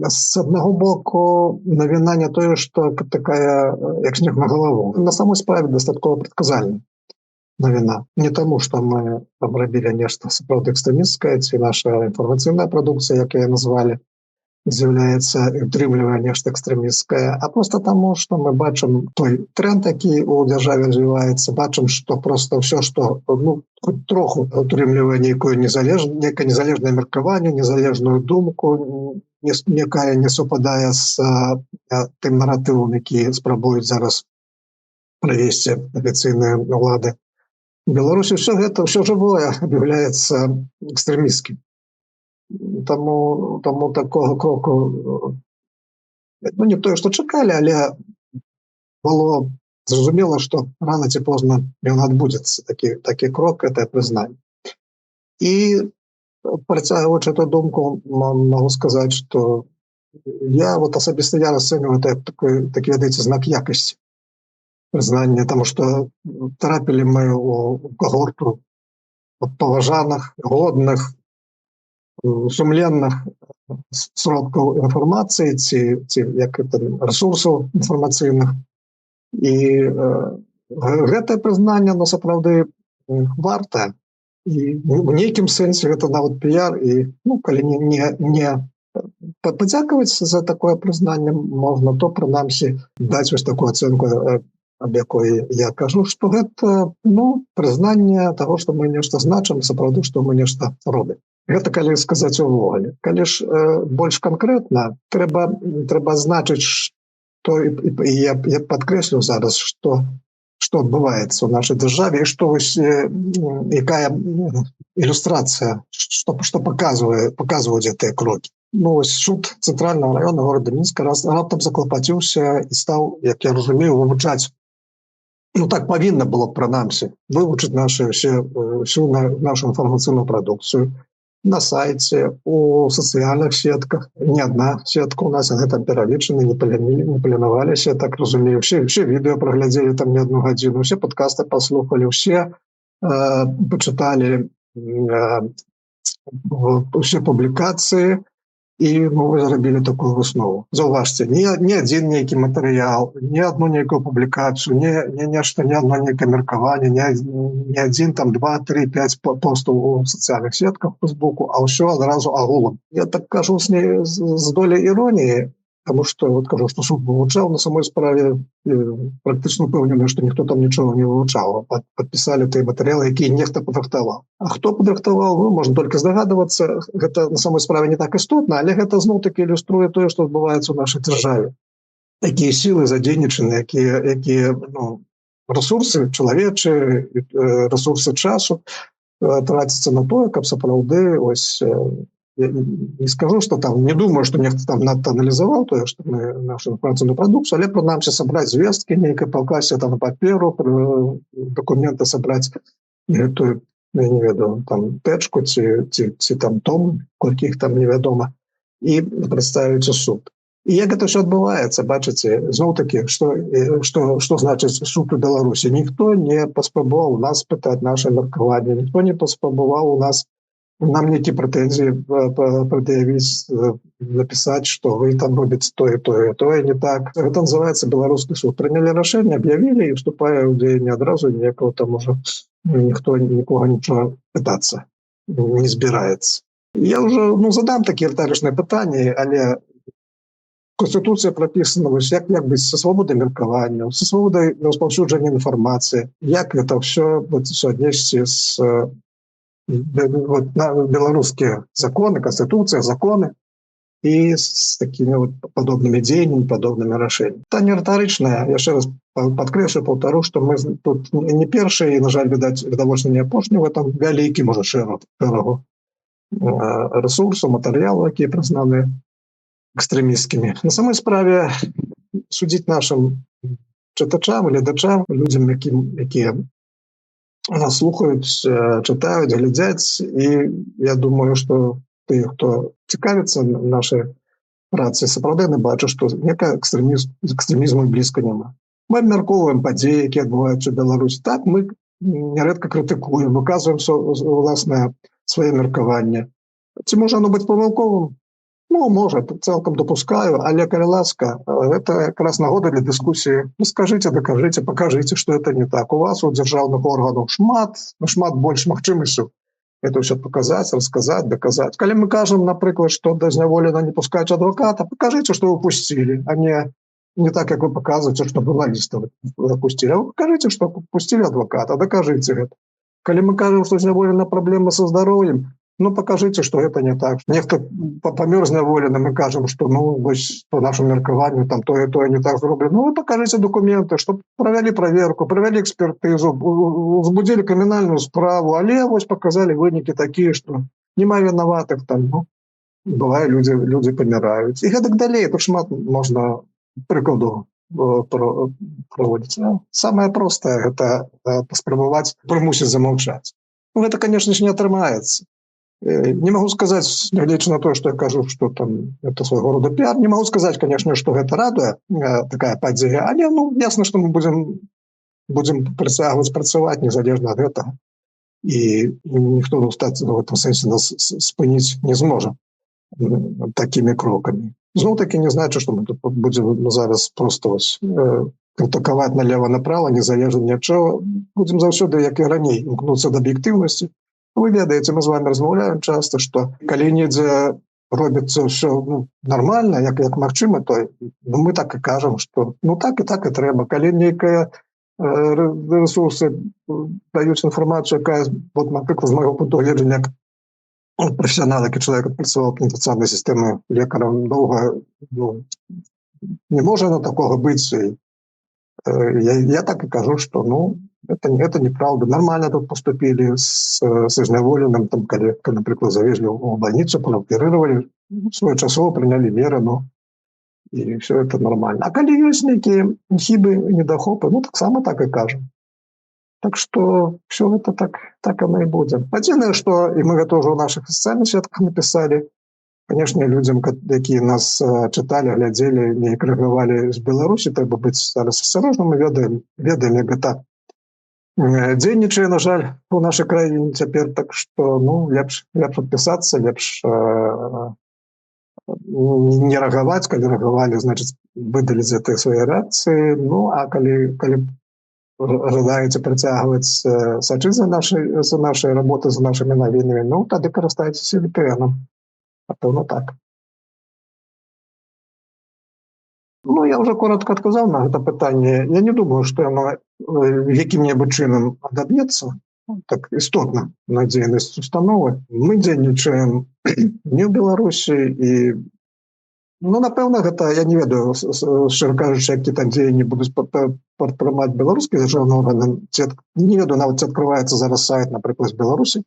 З аднаго боку, навіна не тое, што такая, як снег на галаву. На самой справе дастаткова прадказальна навіна. Не таму, што мы там рабілі нешта сапраўды экстрэмісцкае, ці наша інфармацыйная прадукцыя, як яе назвалі, з'яўляецца, утрымлівае нешта экстрэмісцкае, а просто таму, што мы бачым той тренд, які у дзяржаве развіваецца, бачым, што просто ўсё, што, ну, хоць троху утрымлівае нейкую некае незалежнае меркаванне, незалежную думку, некая не супадае з тым наратывам, які спрабуюць зараз правесці афіцыйныя ўлады Беларусі, ўсё гэта, ўсё жывое аб'яўляецца экстрэмісцкім. Таму такого кроку, ну, не тое, што чакалі, але было зразумела, што рана ці позна ён адбудзецца, такі крок, это прызнанне. І, працягваючы эту думку, могу сказаць, что я вот асабіста я расцэньваю это як такі, ведаеце, знак якасці прызнання, таму что трапілі мы у когорту паважаных, годных, сумленных сродкаў інфармацыі ці як это, рэсурсаў інфармацыйных, і гэтае прызнанне, но сапраўды вартае, і в нейкім сэнсе гэта нават піяр. І, ну, калі не падзякаваць за такое прызнанне можна, то прынамсі даць вось такую ацэнку, аб якой я кажу, что гэта, ну, прызнанне того, что мы нешта значым сапраўды, что мы нешта робім. Гэта калі сказаць увогуле. Калі ж больш канкрэтна, трэба значыць, что і я падкрэслю зараз, что адбываецца ў нашай дзяржаве і што вось, якая ілюстрацыя, что показваюць гэтыя крокі. Ну, ось суд Цэнтрального района города Мінска раптам заклапаціўся і стаў, як я разумею, вывучаць, ну, так павінна было б прынамсі, вывучыць наши все, всю нашу інфармацыйную прадукцыю на сайце, у сацыяльных сетках. Не одна сетка у нас, яны там пералічаны, не палянілі, не паленаваліся, так разумею, все відэо праглядзелі там не одну гадзіну, все подкасты паслухали, все пачыталі усе публікацыі і, ну, вы зрабілі такую выснову. Заўважце, не адзін нейкі матэрыял, не одну нейкую публікацыю, не нешта, не одно нейкае меркаванне, не адзін там, два, три, пять постаў у сацыяльных сетках, Фейсбуку, а ўсё адразу агулам. Я так кажу з доляй іроніі, потому что вот кажу, что суд вывучаў, на самой справе практычна упэўнены, что ніхто там нічога не вывучаў, подпісалі тыя матэрыялы, якія нехта падрыхтаваў. А хто падрыхтаваў, ну, можна только здагадывацца. Гэта на самой справе не так істотна, але гэта зноў-таки ілюструе тое, что адбываецца ў нашай дзяржаве, якія сілы задзейнічаны, якія, ну, ресурсы чалавечыя, ресурсы часу траціцца на тое, каб сапраўды ось, я не скажу, что там, не думаю, что нехта там надта аналізаваў тое, что мы нашу інфармацыйную прадукцыю, але прынамсі сабраць звесткі нейкай, пакласці там на паперу, документы сабраць гэтую, я не ведаю, там тэчку ці там том, колькі іх там, невядома, і прадставіць у суд. І як это все адбываецца, бачыце, зноў-таки, что значыць суд у Беларусі? Ніхто не паспрабаваў у нас пытаць наше меркаванне, ніхто не паспрабаваў у нас нам нейкі прэтэнзіі прад'явіць, написать, что вы там робіце тое, тое, тое не так. Это называется беларускі суд. Прынялі рашэнне, аб'явілі, і вступае ў дзеянне адразу, ніякого там уже ніхто нікога нічого пытацца не збіраецца. Я уже, ну, задам такія рытарычныя пытанні, але Конституцыя пропісана, вось як быць са свабодай меркавання, са свабодай распаўсюджання інфармацыі, як это все вот суаднесці з вот, на беларускія законы, конституцыя, законы і с такими вот падобнымі дзеяннямі, падобнымі рашэннямі. Та не рытарычная, яшчэ раз падкрэслю, паўтару, что мы тут не першыя і, на жаль, відаць, відавочна, не апошні в этом вялікі, можа, шэрагу рэсурсу, матэрыялу, якія прызнаны экстрэмісцкімі. На самой справе судзіць нашим чытачам, гледачам, людзям, якія нас слухаюць, чытаюць, глядзяць, і я думаю, что тыя, хто цікавіцца нашай працы, сапраўды не бачу, што некая экстрэмізму блізка няма. Мы абмяркоўваем падзеі, якія адбываюцца ў Беларусі. Так, мы нярэдка крытыкуем, выказваем уласнае сваё меркаванне. Ці можа оно быць памылковым? Ну, можа, цалкам дапускаю, але, калі ласка, гэта якраз нагода для дыскусіі. Ну, скажыце, дакажыце, пакажыце, што это не так. У вас, у дзяржаўных органаў, шмат больш магчымасцяў это ўсё паказаць, расказаць, даказаць. Калі мы кажам, напрыклад, што да зняволена не пускаць адваката, пакажыце, што вы пусцілі, а не так, як вы паказваеце, што журналістаў пусцілі. А вы пакажыце, што пусцілі адваката, дакажыце гэта. Калі мы кажам, што зняволена праблема са здароўем, ну, пакажыце, што гэта не так. Нехта памёр зняволены, мы кажам, што, ну, вось, по нашаму меркаванню, там тое, тое не так зроблена. Ну, вы пакажыце дакументы, што правялі праверку, правялі экспертызу, узбудзілі крымінальную справу, але вось паказалі вынікі такія, што няма вінаватых там, ну, бывае, людзі паміраюць. І гэтак далей, тут шмат можна прыкладу праводзіць. Самае простае — гэта паспрабаваць прымусіць замаўчаць. Ну, гэта, конечно ж, не атрымаецца. Не могу сказаць, нягледзячы на тое, што я кажу, што там это свайго роду піар, не могу сказаць, конечно, што гэта радуе такая падзея, але, ну, ясна, што мы будзем працягваць працаваць незалежна ад гэтага. І ніхто ў гэтым сэнсе нас спыніць не зможа такімі крокамі. Зноў-такі не значыць, што мы тут будзем зараз просто вось крытыкаваць налево-направо, незалежна ні ад чаго. Будзем заўсёды, як і раней, імкнуцца да аб'ектыўнасці. Вы ведаеце, мы з вами размаўляем часто, што калі недзе робіцца ўсё, ну, нормально, як магчыма, то, ну, мы так і кажам, што, ну, так і так і трэба. Калі нейкая рэсурсы даюць інфармацыю, якая, вот, напрыклад, з майго пункту гледжання, як прафесіянал, які чалавек адпрацаваў пенітэнцыярнай сістэмы лекарам доўга, ну, не можа на такога быць. І я так і кажу, што, ну, это неправда. Нормально тут поступили с зняволеным, там, калі, напрыклад, завезли ў больницу, прооперировали, ну, своечасова прыняли меры, ну, і все это нормально. А калі ёсць нейкія хібы, недахопы, ну, таксама так і кажам. Так что все это так оно и будзе. Адзінае, что, і мы гэта ўжо ў наших социальных сетках написали, конечно, людзям, якія нас чыталі, глядзелі, неяк рэагавалі з Беларусі, трэба быць зараз асцярожным. Мы ведаем, як гэта дзейнічае, на жаль, у нашай краіне цяпер, так что, ну, лепш адпісацца, лепш не рэагаваць. Калі рэагавалі, значыць, выдаліць гэтыя свае рэакцыі. Ну, а калі жадаеце працягваць сачыць за нашай работай, за нашымі навінамі, ну, тады карыстайцеся VPN. Напэўна, так. Ну, я уже коротко адказаў на гэта пытанне. Я не думаю, што яно якім-небудзь чынам адаб'ецца, ну, так істотна на дзейнасць установы. Мы дзейнічаем не ў Беларусі і, ну, напэўна, гэта я не ведаю, шчыра кажучы, які там дзеянні будуць прадпрымаць беларускія дзяржаўныя органы. Ці не ведаю нават, ці адкрываецца зараз сайт, напрыклад, з Беларусі.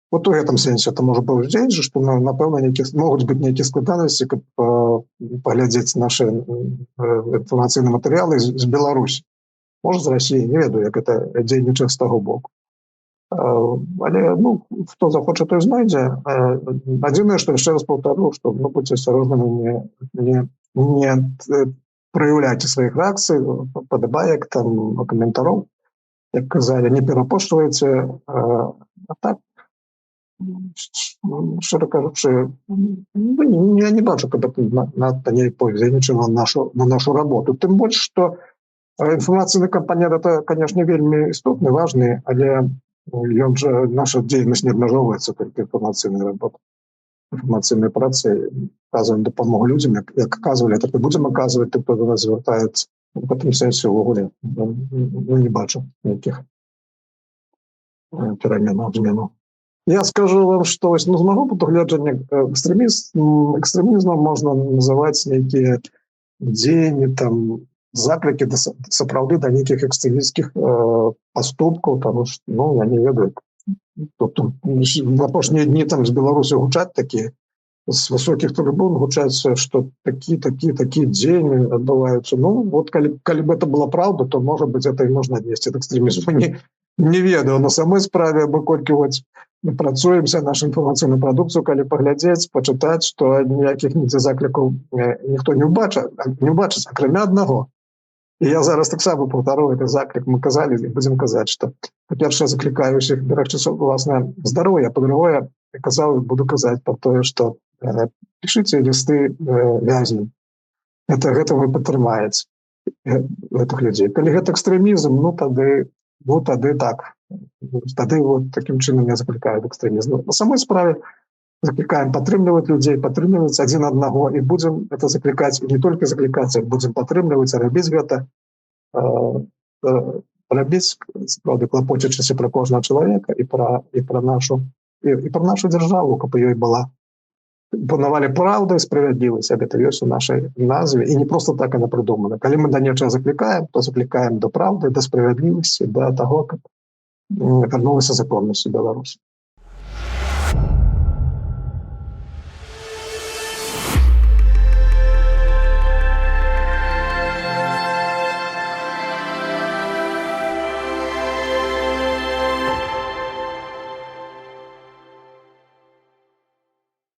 Вот у гэтым сэнсе это можа быць, што, ну, напэўна, могуць быць нейкія складанасці, каб паглядзець нашы інфармацыйныя матэрыялы з Беларусі. Можа, з Расіі, не ведаю, як это дзейнічае з таго боку. Але, ну, хто захоча, той знойдзе. Адзінае, што яшчэ раз паўтару, што, ну, будьце асцярожнымі, не праяўляйце сваіх рэакцый, падабаек, там, каментароў, як казалі, не перапошвайце, а так, шчыра кажучы, ну, я не бачу, каб это надта неяк паўдзейнічала на нашу работу. Тым больш, што інфармацыйны кампанент — это, конечно, вельмі істотны, важны, але ён жа, наша дзейнасць не абмяжоўваецца толькі інфармацыйнай работай, інфармацыйнай працай. Аказваем дапамогу людзям, як аказвалі, так і будзем аказваць тым, хто до нас звяртаецца. У гэтым сэнсе увогуле, ну, не бачу нейкіх пераменаў, зменаў. Я скажу вам, што вось, ну, з майго пункту гледжання, экстрэмізмам можна называць нейкія дзеянні, там, заклікі да сапраўды да нейкіх экстрэмісцкіх паступкаў, таму што, ну, я не ведаю, тут в апошнія дні там з Беларусі гучаць такія, з высокіх трыбун гучаць, што такі дзеянні адбываюцца. Ну, вот калі б это была правда, то, может быть, это і можна аднесці да экстрэмізму. Не ведаю, на самой справе, бо колькі вот мы працуемся, нашу інфармацыйную прадукцыю, калі паглядзець, пачытаць, што ніякіх нідзе заклікаў ніхто не ўбачыць, не ўбачыць, акрамя аднаго. І я зараз таксама паўтару гэты заклік. Мы казалі і будзем казаць, што, па-першае, заклікаю ўсіх берагчы уласнае здароўе, па-другое, я казаў і буду казаць пра тое, што Пішыце лісты вязням, это гэта вы падтрымаеце гэтых людзей. Калі гэта экстрэмізм, ну тады так, тады вот таким чынам я заклікаю экстрэмізму. На самой справе заклікаем падтрымліваць людзей, падтрымліваць адзін аднаго, і будзем это заклікаць, і не толькі заклікаць, будзем падтрымліваць, рабіць гэта, рабіць сапраўды, клапоцячыся пра кожнага чалавека і пра нашу дзяржаву, каб ёй была панавалі праўда і справядлівасць. Гэта ёсць у нашай назве, і не просто так она прыдумана. Калі мы да нечага заклікаем, то заклікаем до праўды, да справядлівасці, да таго, каб вярнулася законнасць у Беларусь.